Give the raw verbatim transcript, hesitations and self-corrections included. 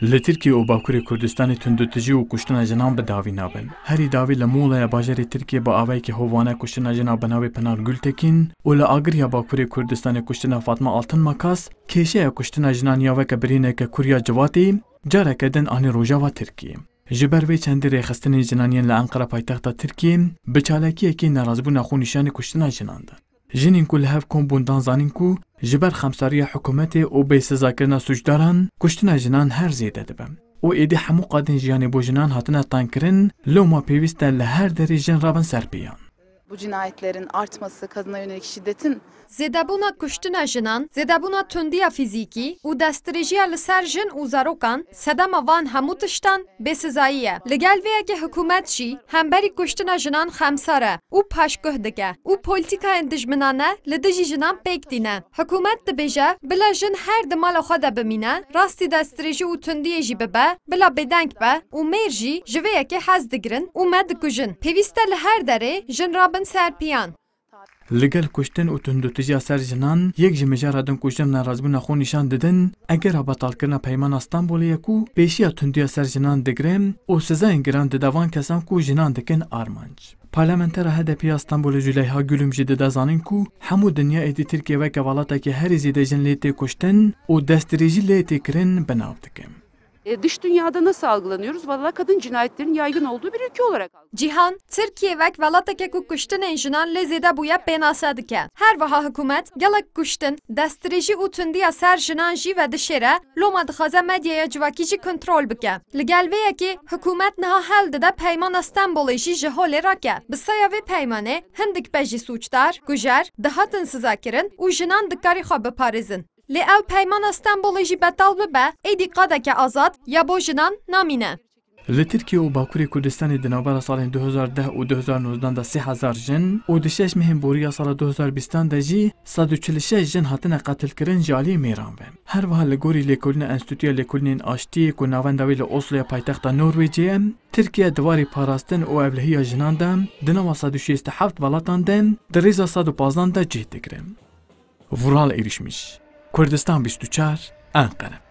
Li Tirkiye û Bakurê Kurdistanê tundûtijî û kuştina jinan bi dawî nabin. Herî dawî li Muğlaya bajarê Tirkiyê bi avayekî hovane kuştina jinan bi navê Pinar Gültekin û li Agiriya Bakurê Kurdistanê kuştina Fatma Altınmakas, kêşeya kuştina jinan ya weke birîneke kur ya civatê, careke din anî rojava Tirkiyê. Ji ber vê çendî rêxistinên jinan yên li Enqera paytexta Tirkiyê bi çalakiyekî nerazbûna xwe nîşanî kuştina jinan dan. Jinên ku li hev kom bûn dan zanîn ku ji ber xemsariya hikûmetê û bêsizakirina sûcdaran, kuştina jinan her zêde dibe û êdî hemû qadên jiyanê bo jinan hatine tengkirin, loma pêwîst e li her derê jin rabin ser pêyan. Bu cinayetlerin artması, kadına yönelik şiddetin Zêdebûna kuştina jinan, zêdebûna tundiya fîzîkî û destdirêjiya li ser jin û zarokan, sedema van hemû tiştan bêsizayî ye. Li gel vê yekê hikûmet jî hemberî kuştina jinan xemsar e û paşguh dike û polîtîkayên dijminane li dijî jinan pêk tîne. Hikûmet dibêje, bila jin her di mala xwe de bimîne, rastî destdirêjî û tundiyê jî bibe, bila bêdeng be û mêr jî ji vê yekê hez digirin û me dikujin. Pêwîst e li her derê jin rabin ser piyan. Li gel kuştin û tundûtijiya ser jinan, yek ji mijara din ku jin nerazbûna xwe nîşan didin, egera betalkirina Peymana Stenbolê ye ku pêşiya tundiya ser jinan digire û sizayên giran dide van kesan ku jinan dikin armanc. Parlamentera H D P ya Stenbolê Züleyha Gülüm jî dide zanîn ku hemû dinya êdî Tirkiye weke welatekî herî zêde jin lê tê kuştin û destdirêjî lê tê kirin bi nav dike. E, dış dünyada nasıl algılanıyoruz? Vallahi kadın cinayetlerinin yaygın olduğu bir ülke olarak algılanıyoruz. Cîhan, Tirkiye wek welateke ku kuştinên jinan lê zêde bûye pênase dike. Her wiha hikûmet gelek kuştin, destdirêjî û tundiya ser jinan jî vedişêre, loma dixwaze medyaya civakî jî kontrol bike. Li gel vê yekê hikûmet niha hewl dide Peymana Stenbolê jî ji holê rake. Bi saya vê peymanê hindik pejî sûcdar, kujer, dihatin sizakirin û jinan dikarî xwe biparêzin. Lê ew Peymana Stenbolê jî betal bibe, êdî qadeke azad ya bo jinan namîne. Li Tirkiye û Bakurê Kurdistanê di navbera salên du hezar deh û du hezar nozdan de sê hezar jin û di şeş mehên borî ya sala du hezar bîstan de jî sed û çil û şeş jin hatine qetilkirin ji aliyê mêran ve. Her wiha li gorî lêkolîna Enstîtuya Lêkolînên Aştiyê ku navenda wê li Osloya paytexta Norwêcê ye, Tirkiye di warê parastin û ewlehiya jinan de di nava sed û şêst û heft welatan de di rêza sed û pazdan de cih digire. Vural Erişmiş, Kurdistan bîst û çar, Enqere.